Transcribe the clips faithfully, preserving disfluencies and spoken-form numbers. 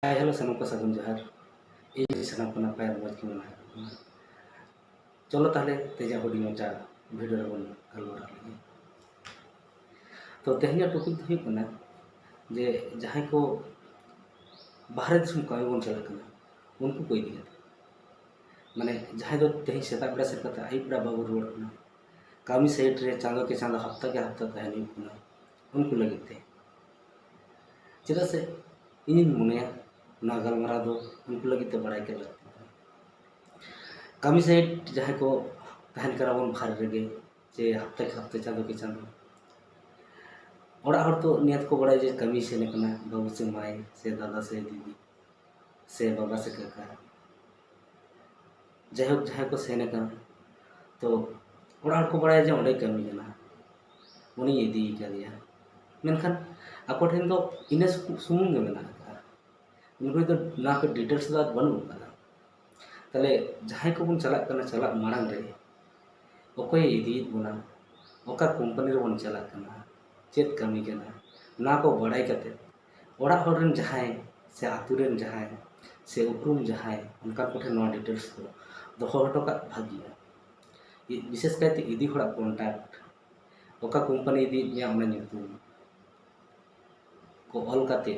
Hi hello, ᱥᱟᱱᱟᱢ ᱠᱚ ᱥᱟᱹᱜᱩᱱ ᱡᱚᱦᱟᱨ᱾ ᱤᱧ ᱥᱟᱱᱟᱢ ᱠᱚ ᱱᱟᱯᱟᱭ ᱟᱨ ᱢᱚᱡᱽ ᱜᱮ ᱢᱮᱱᱟᱜ ᱟᱠᱟᱫ ᱵᱚᱱᱟ᱾ ᱪᱚᱞᱚ ᱛᱟᱦᱞᱮ ᱛᱮᱦᱮᱧᱟᱜ ᱦᱩᱰᱤᱧ ᱢᱟᱪᱷᱟ ᱵᱷᱤᱰᱤᱭᱳ ᱨᱮᱵᱚᱱ ᱜᱟᱞᱢᱟᱨᱟᱣ ᱞᱮᱜᱮ᱾ ᱛᱚ ᱛᱮᱦᱮᱧᱟᱜ ᱴᱚᱯᱤᱠ ᱫᱚ ᱦᱩᱭᱩᱜ ᱠᱟᱱᱟ ᱡᱮ ᱡᱟᱦᱟᱸᱭ ᱠᱚ ᱵᱟᱦᱨᱮ ᱫᱤᱥᱚᱢ ᱠᱟᱹᱢᱤ ᱵᱚᱱ ᱪᱟᱞᱟᱜ ᱠᱟᱱᱟ, ᱩᱱᱠᱩ ᱠᱚ ᱤᱫᱤ ᱠᱟᱛᱮ᱾ ᱢᱟᱱᱮ ᱡᱟᱦᱟᱸᱭ ᱫᱚ ᱛᱮᱦᱮᱧ ᱥᱮᱛᱟᱜ ᱵᱮᱲᱟ ᱥᱮᱱ ᱠᱟᱛᱮ ᱟᱹᱭᱩᱵ ᱵᱮᱲᱟ ᱵᱟᱵᱚ ᱨᱩᱣᱟᱹᱲ ᱠᱟᱱᱟ, ᱠᱟᱹᱢᱤ ᱥᱟᱭᱤᱴ ᱨᱮ ᱪᱟᱸᱫᱚ ᱠᱮ ᱪᱟᱸᱫᱚ, ᱦᱟᱯᱛᱟ ᱠᱮ ᱦᱟᱯᱛᱟ ᱛᱟᱦᱮᱱ ᱦᱩᱭᱩᱜ ᱠᱟᱱᱟ, ᱩᱱᱠᱩ ᱞᱟᱹᱜᱤᱫ ᱛᱮ᱾ ᱪᱮᱫᱟᱜ ᱥᱮ ᱤᱧᱤᱧ ᱢᱚᱱᱮᱭᱟ ᱱᱚᱣᱟ ᱜᱟᱞᱢᱟᱨᱟᱣ ᱫᱚ ᱩᱱᱠᱩ ᱞᱟᱹᱜᱤᱫ ᱛᱮ ᱵᱟᱲᱟᱭ ᱜᱮ ᱞᱟᱹᱠᱛᱤ ᱠᱟᱱᱟ᱾ ᱠᱟᱹᱢᱤ ᱥᱟᱭᱤᱴ ᱡᱟᱦᱟᱸᱭ ᱠᱚ ᱛᱟᱦᱮᱱ ᱠᱟᱱᱟ ᱵᱚᱱ ᱵᱟᱦᱨᱮ ᱨᱮᱜᱮ, ᱪᱮ ᱦᱟᱯᱛᱟ ᱠᱮ ᱦᱟᱯᱛᱟ, ᱪᱟᱸᱫᱚ ᱠᱮ ᱪᱟᱸᱫᱚ, ᱚᱲᱟᱜ ᱦᱚᱲ ᱛᱚ ᱱᱤᱭᱟᱹ ᱠᱚ ᱵᱟᱲᱟᱭᱟ ᱡᱮ ᱠᱟᱹᱢᱤ ᱥᱮᱱ ᱟᱠᱟᱱᱟ ᱵᱟᱹᱵᱩ ᱥᱮ ᱢᱟᱹᱭ ᱥᱮ ᱫᱟᱫᱟ ᱥᱮ ᱫᱤᱫᱤ ᱥᱮ ᱵᱟᱵᱟ ᱥᱮ ᱠᱟᱠᱟ, ᱡᱟᱭᱦᱳᱠ ᱡᱟᱦᱟᱸᱭ ᱠᱚ ᱥᱮᱱ ᱟᱠᱟᱱᱟ, ᱛᱚ ᱚᱲᱟᱜ ᱦᱚᱲ ᱠᱚ ᱵᱟᱲᱟᱭᱟ ᱡᱮ ᱚᱸᱰᱮᱭ ᱠᱟᱹᱢᱤ ᱠᱟᱱᱟ, ᱩᱱᱤᱧ ᱤᱫᱤ ᱟᱠᱟᱫᱮᱭᱟ᱾ ᱢᱮᱱᱠᱷᱟᱱ ᱟᱠᱚ ᱴᱷᱮᱱ ᱫᱚ ᱤᱱᱟᱹ ᱥᱩ- ᱥᱩᱢᱩᱝ ᱜᱮ ᱢᱮᱱᱟᱜ ᱟᱠᱟᱫᱼᱟ᱾ ᱩᱱᱠᱩ ᱫᱚ ᱱᱚᱣᱟ ᱠᱚ ᱰᱤᱴᱮᱞᱥ ᱫᱚ ᱟᱨ ᱵᱟᱹᱱᱩᱜ ᱟᱠᱟᱫᱟ᱾ ᱛᱟᱦᱞᱮ ᱡᱟᱦᱟᱸᱭ ᱠᱚᱵᱚᱱ ᱪᱟᱞᱟᱜ ᱠᱟᱱᱟ, ᱪᱟᱞᱟᱜ ᱢᱟᱲᱟᱝ ᱨᱮ ᱚᱠᱚᱭᱮ ᱤᱫᱤᱭᱮᱫ ᱵᱚᱱᱟ, ᱚᱠᱟ ᱠᱳᱢᱯᱟᱱᱤ ᱨᱮᱵᱚᱱ ᱪᱟᱞᱟᱜ ᱠᱟᱱᱟ, ᱪᱮᱫ ᱠᱟᱹᱢᱤ ᱠᱟᱱᱟ, ᱱᱚᱣᱟ ᱠᱚ ᱵᱟᱲᱟᱭ ᱠᱟᱛᱮ ᱚᱲᱟᱜ ᱦᱚᱲ ᱨᱮᱱ ᱡᱟᱦᱟᱸᱭ ᱥᱮ ᱟᱹᱛᱩ ᱨᱮᱱ ᱡᱟᱦᱟᱸᱭ ᱥᱮ ᱩᱯᱨᱩᱢ ᱡᱟᱦᱟᱸᱭ, ᱚᱱᱠᱟᱱ ᱠᱚᱴᱷᱮᱱ ᱱᱚᱣᱟ ᱰᱤᱴᱮᱞᱥ ᱫᱚ ᱫᱚᱦᱚ ᱦᱚᱴᱚ ᱠᱟᱜ ᱵᱷᱟᱹᱜᱤᱭᱟ᱾ ᱵᱤᱥᱮᱥ ᱠᱟᱭᱛᱮ ᱤᱫᱤ ᱦᱚᱲᱟᱜ ᱠᱚᱱᱴᱟᱠᱴ, ᱚᱠᱟ ᱠᱳᱢᱯᱟᱱᱤ ᱤᱫᱤᱭᱮᱫ ᱢᱮᱭᱟ ᱚᱱᱟ ᱧᱩᱛᱩᱢ ᱠᱚ ᱚᱞ ᱠᱟᱛᱮ,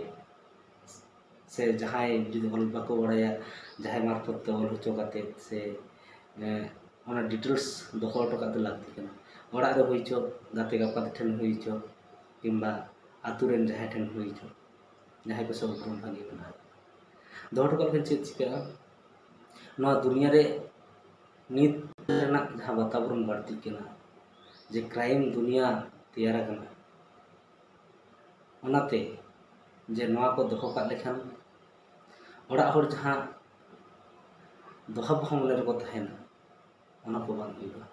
ᱥᱮ ᱡᱟᱦᱟᱸᱭ ᱡᱩᱫᱤ ᱚᱞ ᱵᱟᱠᱚ ᱵᱟᱲᱟᱭᱟ, ᱡᱟᱦᱟᱸᱭ ᱢᱟᱨᱯᱷᱚᱛ ᱛᱮ ᱚᱞ ᱦᱚᱪᱚ ᱠᱟᱛᱮ ᱥᱮ, ᱮ, ᱚᱱᱟ ᱰᱤᱴᱮᱞᱥ ᱫᱚᱦᱚ ᱦᱚᱴᱚ ᱠᱟᱜ ᱫᱚ ᱞᱟᱹᱠᱛᱤ ᱠᱟᱱᱟ᱾ ᱚᱲᱟᱜ ᱨᱮ ᱦᱩᱭ ᱦᱚᱪᱚ, ᱜᱟᱛᱮ ᱜᱟᱯᱟᱛᱮ ᱴᱷᱮᱱ ᱦᱩᱭ ᱦᱚᱪᱚ, ᱠᱤᱝᱵᱟ ᱟᱛᱳ ᱨᱮᱱ ᱡᱟᱦᱟᱸᱭ ᱴᱷᱮᱱ ᱦᱩᱭ ᱦᱚᱪᱚ, ᱡᱟᱦᱟᱸᱭ ᱠᱚ ᱥᱟᱶ ᱩᱯᱨᱩᱢ ᱵᱷᱟᱜᱮ ᱢᱮᱱᱟᱜᱼᱟ, ᱫᱚᱦᱚ ᱦᱚᱴᱚ ᱠᱟᱜ ᱞᱮᱠᱷᱟᱱ ᱪᱮᱫ ᱪᱤᱠᱟᱹᱜᱼᱟ? ᱱᱚᱣᱟ ᱫᱩᱱᱤᱭᱟᱹ ᱨᱮ ᱱᱤᱛ ᱨᱮᱱᱟᱜ ᱡᱟᱦᱟᱸ ᱵᱟᱛᱟᱵᱚᱨᱚᱱ ᱵᱟᱹᱲᱛᱤᱜ ᱠᱟᱱᱟ, ᱡᱮ ᱠᱨᱟᱭᱤᱢ ᱫᱩᱱᱤᱭᱟᱹ ᱛᱮᱭᱟᱨ ᱟᱠᱟᱱᱟ, ᱚᱱᱟᱛᱮ ᱡᱮ ᱱᱚᱣᱟ ᱠᱚ ᱫᱚᱦᱚ ᱠᱟᱜ ᱞᱮᱠᱷᱟᱱ ᱚᱲᱟᱜ ᱦᱚᱲ ᱡᱟᱦᱟᱸ ᱫᱚᱦᱟ ᱯᱚᱦᱟ ᱢᱚᱱᱮ ᱨᱮᱠᱚ ᱛᱟᱦᱮᱱᱟ, ᱚᱱᱟ ᱠᱚ ᱵᱟᱝ ᱦᱩᱭᱩᱜᱼᱟ᱾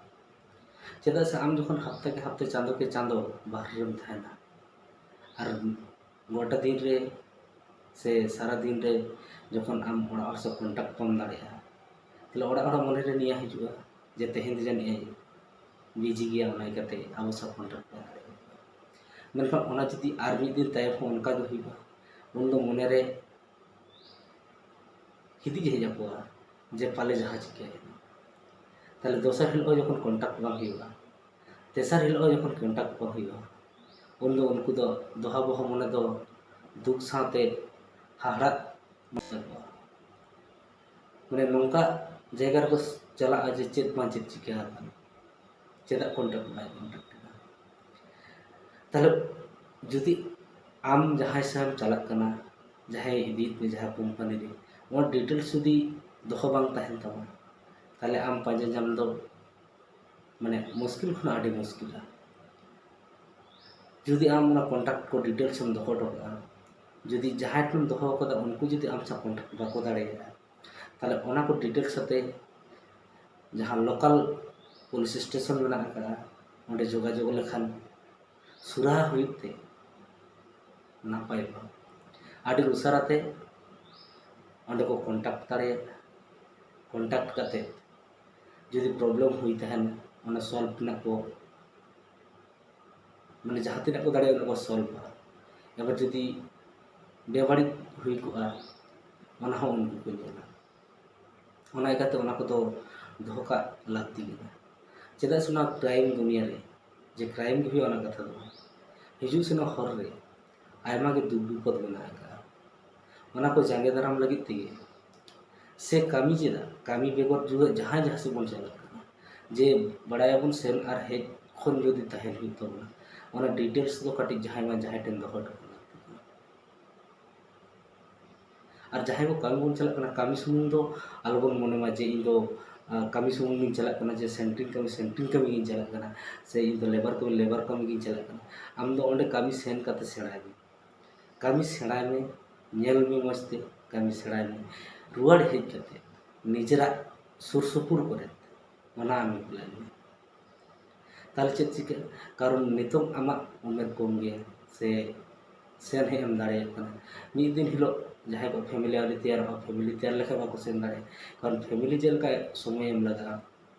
ᱪᱮᱫᱟᱜ ᱥᱮ ᱟᱢ ᱡᱚᱠᱷᱚᱱ ᱦᱟᱯᱛᱟ ᱠᱮ ᱦᱟᱯᱛᱟ, ᱪᱟᱸᱫᱚ ᱠᱮ ᱪᱟᱸᱫᱚ ᱵᱟᱦᱨᱮ ᱨᱮᱢ ᱛᱟᱦᱮᱱᱟ ᱟᱨ ᱜᱚᱴᱟ ᱫᱤᱱ ᱨᱮ ᱥᱮ ᱥᱟᱨᱟ ᱫᱤᱱ ᱨᱮ ᱡᱚᱠᱷᱚᱱ ᱟᱢ ᱚᱲᱟᱜ ᱦᱚᱲ ᱥᱟᱶ ᱠᱚᱱᱴᱟᱠᱴ ᱵᱟᱢ ᱫᱟᱲᱮᱭᱟᱜᱼᱟ, ᱛᱟᱦᱞᱮ ᱚᱲᱟᱜ ᱦᱚᱲᱟᱜ ᱢᱚᱱᱮ ᱨᱮ ᱱᱤᱭᱟᱹ ᱦᱤᱡᱩᱜᱼᱟ ᱡᱮ ᱛᱮᱦᱮᱧ ᱫᱚ ᱡᱟᱹᱱᱤᱡ ᱮ ᱵᱤᱡᱤ ᱜᱮᱭᱟ, ᱚᱱᱟ ᱤᱭᱠᱟᱹᱛᱮ ᱟᱵᱚ ᱥᱟᱶ ᱠᱚᱱᱴᱟᱠᱴ ᱵᱟᱭ ᱫᱟᱲᱮᱭᱟᱜᱼᱟ᱾ ᱢᱮᱱᱠᱷᱟᱱ ᱚᱱᱟ ᱡᱩᱫᱤ ᱟᱨ ᱢᱤᱫ ᱫᱤᱱ ᱛᱟᱭᱚᱢ ᱦᱚᱸ ᱚᱱᱠᱟ ᱜᱮ ᱦᱩᱭᱩᱜᱼᱟ, ᱩᱱᱫᱚ ᱢᱚᱱᱮ ᱨᱮ ᱦᱤᱫᱤᱡ ᱦᱮᱡ ᱟᱠᱚᱣᱟ ᱡᱮ ᱯᱟᱞᱮ ᱡᱟᱦᱟᱸ ᱪᱤᱠᱟᱹᱭᱮᱱᱟ᱾ ᱛᱟᱦᱞᱮ ᱫᱚᱥᱟᱨ ᱦᱤᱞᱳᱜ ᱦᱚᱸ ᱡᱚᱠᱷᱚᱱ ᱠᱚᱱᱴᱟᱠᱴ ᱵᱟᱝ ᱦᱩᱭᱩᱜᱼᱟ, ᱛᱮᱥᱟᱨ ᱦᱤᱞᱳᱜ ᱦᱚᱸ ᱡᱚᱠᱷᱚᱱ ᱠᱚᱱᱴᱟᱠᱴ ᱵᱟᱝ ᱦᱩᱭᱩᱜᱼᱟ, ᱩᱱᱫᱚ ᱩᱱᱠᱩ ᱫᱚ ᱫᱚᱦᱟ ᱵᱚᱦᱟ ᱢᱚᱱᱮ ᱫᱚ ᱫᱩᱠ ᱥᱟᱶᱛᱮ ᱦᱟᱦᱟᱲᱟᱜ ᱢᱮᱱᱟᱜ ᱛᱟᱠᱚᱣᱟ᱾ ᱢᱟᱱᱮ ᱱᱚᱝᱠᱟ ᱡᱟᱭᱜᱟ ᱨᱮᱠᱚ ᱪᱟᱞᱟᱜᱼᱟ ᱡᱮ ᱪᱮᱫ ᱵᱟᱝ ᱪᱮᱫ ᱪᱤᱠᱟᱹ ᱟᱠᱟᱱᱟ, ᱪᱮᱫᱟᱜ ᱠᱚᱱᱴᱟᱠᱴ ᱵᱟᱭ ᱠᱚᱱᱴᱟᱠᱴ ᱮᱫᱟ᱾ ᱛᱟᱦᱞᱮ ᱡᱩᱫᱤ ᱟᱢ ᱡᱟᱦᱟᱸᱭ ᱥᱟᱶ ᱮᱢ ᱪᱟᱞᱟᱜ ᱠᱟᱱᱟ, ᱡᱟᱦᱟᱸᱭ ᱤᱫᱤᱭᱮᱫ ᱢᱮᱭᱟ ᱡᱟᱦᱟᱸ ᱠᱳᱢᱯᱟᱱᱤ ᱨᱮ, ᱚᱱᱟ ᱰᱤᱴᱮᱞᱥ ᱡᱩᱫᱤ ᱫᱚᱦᱚ ᱵᱟᱝ ᱛᱟᱦᱮᱱ ᱛᱟᱢᱟ, ᱛᱟᱦᱞᱮ ᱟᱢ ᱯᱟᱸᱡᱟ ᱧᱟᱢ ᱫᱚ ᱢᱟᱱᱮ ᱢᱩᱥᱠᱤᱞ ᱠᱷᱚᱱᱟᱜ ᱟᱹᱰᱤ ᱢᱩᱥᱠᱤᱞᱟ᱾ ᱡᱩᱫᱤ ᱟᱢ ᱚᱱᱟ ᱠᱚᱱᱴᱟᱠᱴ ᱠᱚ ᱰᱤᱴᱮᱞᱥ ᱮᱢ ᱫᱚᱦᱚ ᱦᱚᱴᱚ ᱠᱟᱜᱼᱟ, ᱡᱩᱫᱤ ᱡᱟᱦᱟᱸᱭ ᱴᱷᱮᱱᱮᱢ ᱫᱚᱦᱚ ᱠᱟᱫᱟ ᱩᱱᱠᱩ ᱡᱩᱫᱤ ᱟᱢ ᱥᱟᱶ ᱠᱚᱱᱴᱟᱠᱴ ᱵᱟᱠᱚ ᱫᱟᱲᱮᱭᱟᱜᱼᱟ, ᱛᱟᱦᱞᱮ ᱚᱱᱟ ᱠᱚ ᱰᱤᱴᱮᱞᱥ ᱟᱛᱮ ᱡᱟᱦᱟᱸ ᱞᱳᱠᱟᱞ ᱯᱩᱞᱤᱥ ᱥᱴᱮᱥᱚᱱ ᱢᱮᱱᱟᱜ ᱟᱠᱟᱫᱼᱟ, ᱚᱸᱰᱮ ᱡᱳᱜᱟᱡᱳᱜᱽ ᱞᱮᱠᱷᱟᱱ ᱥᱩᱨᱟᱦᱟ ᱦᱩᱭᱩᱜ ᱛᱮ ᱱᱟᱯᱟᱭᱚᱜᱼᱟ᱾ ᱟᱹᱰᱤ ᱩᱥᱟᱹᱨᱟ ᱛᱮ ᱚᱸᱰᱮ ᱠᱚ ᱠᱚᱱᱴᱟᱠᱴ ᱫᱟᱲᱮᱭᱟᱜᱼᱟ᱾ ᱠᱚᱱᱴᱟᱠᱴ ᱠᱟᱛᱮ ᱡᱩᱫᱤ ᱯᱨᱚᱵᱞᱮᱢ ᱦᱩᱭ ᱛᱟᱦᱮᱱ, ᱚᱱᱟ ᱥᱚᱞᱵᱷ ᱨᱮᱱᱟᱜ ᱠᱚ, ᱢᱟᱱᱮ ᱡᱟᱦᱟᱸ ᱛᱤᱱᱟᱹᱜ ᱠᱚ ᱫᱟᱲᱮᱭᱟᱜᱼᱟ ᱩᱱᱟᱹᱜ ᱠᱚ ᱥᱚᱞᱵᱷᱟ᱾ ᱮᱵᱟᱨ ᱡᱩᱫᱤ ᱵᱮᱵᱟᱹᱲᱤᱡ ᱦᱩᱭ ᱠᱚᱜᱼᱟ, ᱚᱱᱟ ᱦᱚᱸ ᱩᱱᱠᱩ ᱠᱚ ᱧᱮᱞᱟ᱾ ᱚᱱᱟ ᱤᱭᱠᱟᱹᱛᱮ ᱚᱱᱟ ᱠᱚᱫᱚ ᱫᱚᱦᱚ ᱠᱟᱜ ᱞᱟᱹᱠᱛᱤ ᱠᱟᱱᱟ᱾ ᱪᱮᱫᱟᱜ ᱥᱮ ᱱᱚᱣᱟ ᱠᱨᱟᱭᱤᱢ ᱫᱩᱱᱤᱭᱟᱹ ᱨᱮ ᱡᱮ ᱠᱨᱟᱭᱤᱢ ᱜᱮ ᱦᱩᱭᱩᱜᱼᱟ, ᱚᱱᱟ ᱠᱟᱛᱷᱟ ᱫᱚ ᱵᱟᱝ᱾ ᱦᱤᱡᱩᱜ ᱥᱮᱱᱚᱜ ᱦᱚᱨ ᱨᱮ ᱟᱭᱢᱟ ᱜᱮ ᱫᱩᱠ ᱵᱤᱯᱚᱫ ᱢᱮᱱᱟᱜ ᱟᱠᱟᱫᱼᱟ᱾ ᱚᱱᱟ ᱠᱚ ᱡᱟᱸᱜᱮ ᱫᱟᱨᱟᱢ ᱞᱟᱹᱜᱤᱫ ᱛᱮᱜᱮ ᱥᱮ ᱠᱟᱹᱢᱤ ᱪᱮᱫᱟᱜ, ᱠᱟᱹᱢᱤ ᱵᱮᱜᱚᱨ ᱡᱩᱫᱤ ᱡᱟᱦᱟᱸᱭ ᱡᱟᱦᱟᱸ ᱥᱮᱫ ᱵᱚᱱ ᱪᱟᱞᱟᱜ ᱠᱟᱱᱟ, ᱡᱮ ᱵᱟᱲᱟᱭᱟᱵᱚᱱ ᱥᱮᱱ ᱟᱨ ᱦᱮᱡ ᱠᱷᱚᱱ ᱡᱩᱫᱤ ᱛᱟᱦᱮᱱ ᱦᱩᱭᱩᱜ ᱛᱟᱵᱚᱱᱟ, ᱚᱱᱟ ᱰᱤᱴᱮᱞᱥ ᱫᱚ ᱠᱟᱹᱴᱤᱡ ᱡᱟᱦᱟᱸᱭ ᱵᱟᱝ ᱡᱟᱦᱟᱸᱭ ᱴᱷᱮᱱ ᱫᱚᱦᱚ ᱦᱚᱴᱚ ᱠᱟᱜ ᱞᱟᱹᱠᱛᱤ ᱠᱟᱱᱟ᱾ ᱟᱨ ᱡᱟᱦᱟᱸᱭ ᱠᱚ ᱠᱟᱹᱢᱤ ᱵᱚᱱ ᱪᱟᱞᱟᱜ ᱠᱟᱱᱟ, ᱠᱟᱹᱢᱤ ᱥᱩᱢᱩᱝ ᱫᱚ ᱟᱞᱚᱵᱚᱱ ᱢᱚᱱᱮ ᱢᱟ ᱡᱮ ᱤᱧ ᱫᱚ, ᱟᱸ, ᱠᱟᱹᱢᱤ ᱥᱩᱢᱩᱝ ᱜᱤᱧ ᱪᱟᱞᱟᱜ ᱠᱟᱱᱟ, ᱡᱮ ᱥᱮᱱᱴᱨᱤᱧ ᱠᱟᱹᱢᱤ, ᱥᱮᱱᱴᱨᱤᱧ ᱠᱟᱹᱢᱤ ᱜᱤᱧ ᱪᱟᱞᱟᱜ ᱠᱟᱱᱟ, ᱥᱮ ᱤᱧ ᱫᱚ ᱞᱮᱵᱟᱨ ᱠᱟᱹᱢᱤ, ᱞᱮᱵᱟᱨ ᱠᱟᱹᱢᱤ ᱜᱤᱧ ᱪᱟᱞᱟᱜ ᱠᱟᱱᱟ᱾ ᱟᱢ ᱫᱚ ᱚᱸᱰᱮ ᱠᱟᱹᱢᱤ ᱥᱮᱱ ᱠᱟᱛᱮ ᱥᱮᱬᱟᱭ ᱢᱮ, ᱠᱟᱹᱢᱤ ᱥᱮᱬᱟᱭ ᱢᱮ, ᱧᱮᱞ ᱢᱮ ᱢᱚᱡᱽ ᱛᱮ, ᱠᱟᱹᱢᱤ ᱥᱮᱬᱟᱭ ᱢᱮ᱾ ᱨᱩᱣᱟᱹᱲ ᱦᱮᱡ ᱠᱟᱛᱮ ᱱᱤᱡᱮᱨᱟᱜ ᱥᱩᱨ ᱥᱩᱯᱩᱨ ᱠᱚᱨᱮ ᱚᱱᱟ ᱟᱢ ᱮᱯᱞᱟᱭ ᱢᱮ᱾ ᱛᱟᱦᱞᱮ ᱪᱮᱫ ᱪᱤᱠᱟᱹᱜᱼᱟ? ᱠᱟᱨᱚᱱ ᱱᱤᱛᱚᱜ ᱟᱢᱟᱜ ᱩᱢᱮᱨ ᱠᱚᱢ ᱜᱮᱭᱟ, ᱥᱮ ᱥᱮᱱ ᱦᱮᱡ ᱮᱢ ᱫᱟᱲᱮᱭᱟᱜ ᱠᱟᱱᱟ᱾ ᱢᱤᱫ ᱫᱤᱱ ᱦᱤᱞᱳᱜ ᱡᱟᱦᱟᱸᱭ ᱠᱚ ᱯᱷᱮᱢᱤᱞᱤ ᱟᱹᱣᱨᱤ ᱛᱮᱭᱟᱨᱚᱜᱼᱟ, ᱯᱷᱮᱢᱤᱞᱤ ᱛᱮᱭᱟᱨ ᱞᱮᱠᱷᱟᱱ ᱵᱟᱠᱚ ᱥᱮᱱ ᱫᱟᱲᱮᱭᱟᱜᱼᱟ᱾ ᱠᱟᱨᱚᱱ ᱯᱷᱮᱢᱤᱞᱤ ᱪᱮᱫ ᱞᱮᱠᱟ ᱥᱚᱢᱚᱭ ᱮᱢ ᱞᱟᱜᱟᱜᱼᱟ,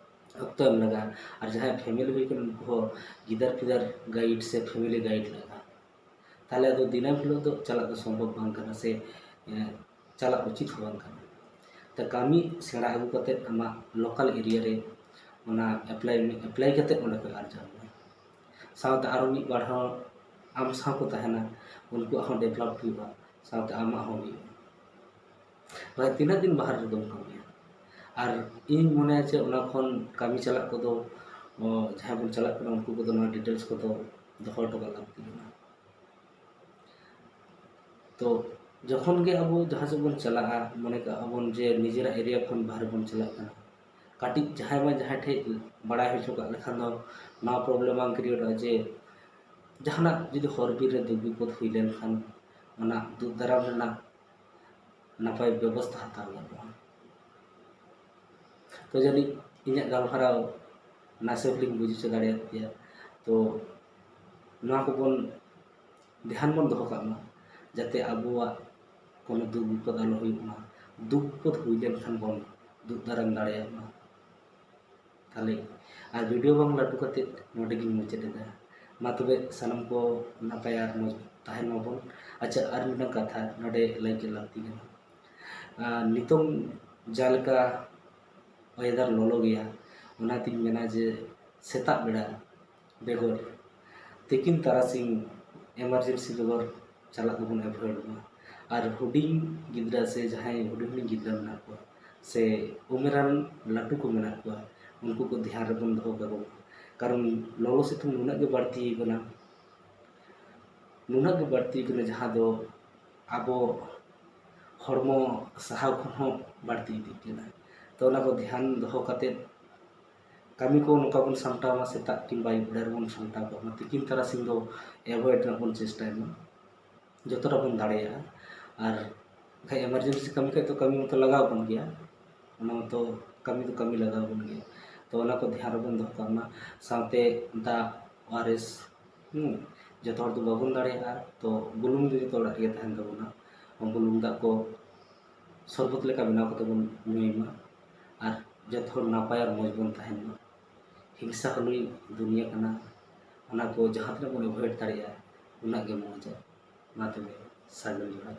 ᱚᱠᱛᱚ ᱮᱢ ᱞᱟᱜᱟᱜᱼᱟ, ᱟᱨ ᱡᱟᱦᱟᱸᱭ ᱯᱷᱮᱢᱤᱞᱤ ᱦᱩᱭ ᱠᱟᱱᱟ ᱩᱱᱠᱩ ᱦᱚᱸ ᱜᱤᱫᱟᱹᱨ ᱯᱤᱫᱟᱹᱨ ᱜᱟᱭᱤᱰ ᱥᱮ ᱯᱷᱮᱢᱤᱞᱤ ᱜᱟᱭᱤᱰ ᱞᱟᱜᱟᱜᱼᱟ᱾ ᱛᱟᱦᱞᱮ ᱟᱫᱚ ᱫᱤᱱᱟᱹᱢ ᱦᱤᱞᱳᱜ ᱫᱚ ᱪᱟᱞᱟᱜ ᱫᱚ ᱥᱚᱢᱵᱷᱚᱵ ᱵᱟᱝ ᱠᱟᱱᱟ, ᱥᱮ, ᱮ, ᱪᱟᱞᱟᱜ ᱩᱪᱤᱛ ᱦᱚᱸ ᱵᱟᱝ ᱠᱟᱱᱟ᱾ ᱛᱮ ᱠᱟᱹᱢᱤ ᱥᱮᱬᱟ ᱟᱹᱜᱩ ᱠᱟᱛᱮᱫ ᱟᱢᱟᱜ ᱞᱳᱠᱟᱞ ᱮᱨᱤᱭᱟ ᱨᱮ ᱚᱱᱟ ᱮᱯᱞᱟᱭ ᱢᱮ, ᱮᱯᱞᱟᱭ ᱠᱟᱛᱮᱫ ᱚᱸᱰᱮ ᱠᱷᱚᱱ ᱟᱨᱡᱟᱣ ᱢᱮ᱾ ᱥᱟᱶᱛᱮ ᱟᱨᱚ ᱢᱤᱫ ᱵᱟᱨ ᱦᱚᱲ ᱟᱢ ᱥᱟᱶ ᱠᱚ ᱛᱟᱦᱮᱱᱟ, ᱩᱱᱠᱩᱣᱟᱜ ᱦᱚᱸ ᱰᱮᱵᱷᱞᱚᱯ ᱦᱩᱭᱩᱜᱼᱟ, ᱥᱟᱶᱛᱮ ᱟᱢᱟᱜ ᱦᱚᱸ ᱦᱩᱭᱩᱜᱼᱟ᱾ ᱵᱟᱠᱷᱟᱡ ᱛᱤᱱᱟᱹᱜ ᱫᱤᱱ ᱵᱟᱦᱨᱮ ᱨᱮᱫᱚᱢ ᱠᱟᱹᱢᱤᱭᱟ? ᱟᱨ ᱤᱧ ᱢᱚᱱᱮᱭᱟ ᱡᱮ ᱚᱱᱟ ᱠᱷᱚᱱ ᱠᱟᱹᱢᱤ ᱪᱟᱞᱟᱜ ᱠᱚᱫᱚ, ᱚ, ᱡᱟᱦᱟᱸᱭ ᱵᱚᱱ ᱪᱟᱞᱟᱜ ᱠᱟᱱᱟ, ᱩᱱᱠᱩ ᱠᱚᱫᱚ ᱱᱚᱣᱟ ᱰᱤᱴᱮᱞᱥ ᱠᱚᱫᱚ ᱫᱚᱦᱚ ᱦᱚᱴᱚ ᱠᱟᱜ ᱞᱟᱹᱠᱛᱤ ᱠᱟᱱᱟ᱾ ᱛᱚ ᱡᱚᱠᱷᱚᱱ ᱜᱮ ᱟᱵᱚ ᱡᱟᱦᱟᱸ ᱥᱮᱫ ᱵᱚᱱ ᱪᱟᱞᱟᱜᱼᱟ, ᱢᱚᱱᱮ ᱠᱟᱜᱼᱟ ᱵᱚᱱ ᱡᱮ ᱱᱤᱡᱮᱨᱟᱜ ᱮᱨᱤᱭᱟ ᱠᱷᱚᱱ ᱵᱟᱦᱨᱮ ᱵᱚᱱ ᱪᱟᱞᱟᱜ ᱠᱟᱱᱟ, ᱠᱟᱹᱴᱤᱡ ᱡᱟᱦᱟᱸᱭ ᱵᱟᱝ ᱡᱟᱦᱟᱸᱭ ᱴᱷᱮᱡ ᱵᱟᱲᱟᱭ ᱦᱚᱪᱚ ᱠᱟᱜ ᱞᱮᱠᱷᱟᱱ ᱫᱚ ᱱᱚᱣᱟ ᱯᱨᱚᱵᱞᱮᱢ ᱵᱟᱝ ᱠᱨᱤᱭᱮᱴᱚᱜᱼᱟ ᱡᱮ ᱡᱟᱦᱟᱱᱟᱜ ᱡᱩᱫᱤ ᱦᱚᱨ ᱵᱤᱨ ᱨᱮ ᱫᱩᱠ ᱵᱤᱯᱚᱫ ᱦᱩᱭ ᱞᱮᱱᱠᱷᱟᱱ ᱚᱱᱟ ᱫᱩᱜ ᱫᱟᱨᱟᱢ ᱨᱮᱱᱟᱜ ᱱᱟᱯᱟᱭ ᱵᱮᱵᱚᱥᱛᱷᱟ ᱦᱟᱛᱟᱣ ᱜᱟᱱᱚᱜᱼᱟ᱾ ᱛᱚ ᱡᱟᱹᱱᱤᱡ ᱤᱧᱟᱹᱜ ᱜᱟᱞᱢᱟᱨᱟᱣ ᱱᱟᱥᱮ ᱦᱚᱸᱞᱤᱧ ᱵᱩᱡᱽ ᱦᱚᱪᱚ ᱫᱟᱲᱮᱭᱟᱫ ᱯᱮᱭᱟ᱾ ᱛᱚ ᱱᱚᱣᱟ ᱠᱚᱵᱚᱱ ᱫᱷᱮᱭᱟᱱ ᱵᱚᱱ ᱫᱚᱦᱚ ᱠᱟᱜ ᱢᱟ, ᱡᱟᱛᱮ ᱟᱵᱚᱣᱟᱜ ᱠᱳᱱᱳ ᱫᱩᱠ ᱵᱤᱯᱚᱫ ᱟᱞᱚ ᱦᱩᱭᱩᱜ ᱢᱟ᱾ ᱫᱩᱠ ᱵᱤᱯᱚᱫ ᱦᱩᱭ ᱞᱮᱱᱠᱷᱟᱱ ᱵᱚᱱ ᱫᱩᱜ ᱫᱟᱨᱟᱢ ᱫᱟᱲᱮᱭᱟᱜ ᱢᱟ᱾ ᱛᱟᱦᱞᱮ ᱟᱨ ᱵᱷᱤᱰᱤᱭᱳ ᱵᱟᱝ ᱞᱟᱹᱴᱩ ᱠᱟᱛᱮ ᱱᱚᱰᱮ ᱜᱤᱧ ᱢᱩᱪᱟᱹᱫ ᱮᱫᱟ᱾ ᱢᱟ ᱛᱚᱵᱮ ᱥᱟᱱᱟᱢ ᱠᱚ ᱱᱟᱯᱟᱭ ᱟᱨ ᱢᱚᱡᱽ ᱛᱟᱦᱮᱱ ᱢᱟᱵᱚᱱ᱾ ᱟᱪᱪᱷᱟ, ᱟᱨ ᱢᱤᱫᱴᱟᱝ ᱠᱟᱛᱷᱟ ᱱᱚᱰᱮ ᱞᱟᱹᱭ ᱜᱮ ᱞᱟᱹᱠᱛᱤ ᱠᱟᱱᱟ᱾ ᱟᱨ ᱱᱤᱛᱚᱝ ᱡᱟᱦᱟᱸ ᱞᱮᱠᱟ ᱚᱭᱮᱫᱟᱨ ᱞᱚᱞᱚ ᱜᱮᱭᱟ, ᱚᱱᱟᱛᱤᱧ ᱢᱮᱱᱟ ᱡᱮ ᱥᱮᱛᱟᱜ ᱵᱮᱲᱟ ᱵᱮᱜᱚᱨ ᱛᱤᱠᱤᱱ ᱛᱟᱨᱟᱥᱤᱧ ᱮᱢᱟᱨᱡᱮᱱᱥᱤ ᱵᱮᱜᱚᱨ ᱪᱟᱞᱟᱜ ᱫᱚᱵᱚᱱ ᱮᱵᱷᱚᱭᱮᱰ ᱢᱟ᱾ ᱟᱨ ᱦᱩᱰᱤᱧ ᱜᱤᱫᱽᱨᱟᱹ ᱥᱮ ᱡᱟᱦᱟᱸᱭ ᱦᱩᱰᱤᱧ ᱦᱩᱰᱤᱧ ᱜᱤᱫᱽᱨᱟᱹ ᱢᱮᱱᱟᱜ ᱠᱚᱣᱟ ᱥᱮ ᱩᱢᱮᱨᱟᱱ ᱞᱟᱹᱴᱩ ᱠᱚ ᱢᱮᱱᱟᱜ ᱠᱚᱣᱟ, ᱩᱱᱠᱩ ᱠᱚ ᱫᱷᱮᱭᱟᱱ ᱨᱮᱵᱚᱱ ᱫᱚᱦᱚ ᱠᱟᱠᱚ ᱢᱟ᱾ ᱠᱟᱨᱚᱱ ᱞᱚᱞᱚ ᱥᱤᱛᱩᱝ ᱱᱩᱱᱟᱹᱜ ᱜᱮ ᱵᱟᱹᱲᱛᱤ ᱟᱠᱟᱱᱟ, ᱱᱩᱱᱟᱹᱜ ᱜᱮ ᱵᱟᱹᱲᱛᱤ ᱟᱠᱟᱱᱟ ᱡᱟᱦᱟᱸ ᱫᱚ ᱟᱵᱚ ᱦᱚᱲᱢᱚ ᱥᱟᱦᱟᱣ ᱠᱷᱚᱱ ᱦᱚᱸ ᱵᱟᱹᱲᱛᱤ ᱤᱫᱤᱜ ᱠᱟᱱᱟ᱾ ᱛᱚ ᱚᱱᱟ ᱠᱚ ᱫᱷᱮᱭᱟᱱ ᱫᱚᱦᱚ ᱠᱟᱛᱮᱫ ᱠᱟᱹᱢᱤ ᱠᱚ ᱱᱚᱝᱠᱟ ᱵᱚᱱ ᱥᱟᱢᱴᱟᱣ ᱢᱟ, ᱥᱮᱛᱟᱜ ᱠᱤᱝᱵᱟ ᱟᱹᱭᱩᱵ ᱵᱮᱲᱟ ᱨᱮᱵᱚᱱ ᱥᱟᱢᱴᱟᱣ ᱠᱟᱜ ᱢᱟ, ᱛᱤᱠᱤᱱ ᱛᱟᱨᱟᱥᱤᱧ ᱫᱚ ᱮᱵᱷᱚᱭᱮᱰ ᱨᱮᱱᱟᱜ ᱵᱚᱱ ᱪᱮᱥᱴᱟᱭ ᱢᱟ ᱡᱚᱛᱚᱴᱟ ᱵᱚᱱ ᱫᱟᱲᱮᱭᱟᱜᱼᱟ᱾ ᱟᱨ ᱵᱟᱠᱷᱟᱡ ᱮᱢᱟᱨᱡᱮᱱᱥᱤ ᱠᱟᱹᱢᱤ ᱠᱷᱟᱡ ᱫᱚ ᱠᱟᱹᱢᱤ ᱢᱟᱛᱚ ᱞᱟᱜᱟᱣ ᱵᱚᱱ ᱜᱮᱭᱟ, ᱚᱱᱟ ᱢᱟᱛᱚ ᱠᱟᱹᱢᱤ ᱫᱚ ᱠᱟᱹᱢᱤ ᱞᱟᱜᱟᱣ ᱵᱚᱱ ᱜᱮᱭᱟ᱾ ᱛᱚ ᱚᱱᱟ ᱠᱚ ᱫᱷᱮᱭᱟᱱ ᱨᱮᱵᱚᱱ ᱫᱚᱦᱚ ᱠᱟᱜ ᱢᱟ᱾ ᱥᱟᱶᱛᱮ ᱫᱟᱜ, ᱳ ᱟᱨ ᱮᱥ, ᱦᱩᱸ, ᱡᱚᱛᱚ ᱦᱚᱲ ᱫᱚ ᱵᱟᱵᱚᱱ ᱫᱟᱲᱮᱭᱟᱜᱼᱟ, ᱛᱚ ᱵᱩᱞᱩᱝ ᱫᱚ ᱡᱚᱛᱚ ᱚᱲᱟᱜ ᱨᱮᱜᱮ ᱛᱟᱦᱮᱱ ᱛᱟᱵᱚᱱᱟ᱾ ᱵᱩᱞᱩᱝ ᱫᱟᱜ ᱠᱚ ᱥᱚᱨᱵᱚᱛ ᱞᱮᱠᱟ ᱵᱮᱱᱟᱣ ᱠᱟᱛᱮ ᱵᱚᱱ ᱧᱩᱭ ᱢᱟ ᱟᱨ ᱡᱚᱛᱚ ᱦᱚᱲ ᱱᱟᱯᱟᱭ ᱟᱨ ᱢᱚᱡᱽ ᱵᱚᱱ ᱛᱟᱦᱮᱱ ᱢᱟ᱾ ᱦᱤᱝᱥᱟ ᱦᱚᱞᱚᱭ ᱫᱩᱱᱤᱭᱟᱹ ᱠᱟᱱᱟ, ᱚᱱᱟ ᱠᱚ ᱡᱟᱦᱟᱸ ᱛᱤᱱᱟᱹᱜ ᱵᱚᱱ ᱮᱵᱷᱚᱭᱮᱰ ᱫᱟᱲᱮᱭᱟᱜᱼᱟ, ᱩᱱᱟᱹᱜ ᱜᱮ ᱢᱚᱡᱟ᱾ ᱢᱟ ᱛᱚᱵᱮ, ᱥᱟᱹᱜᱩᱱ ᱡᱚᱦᱟᱨ᱾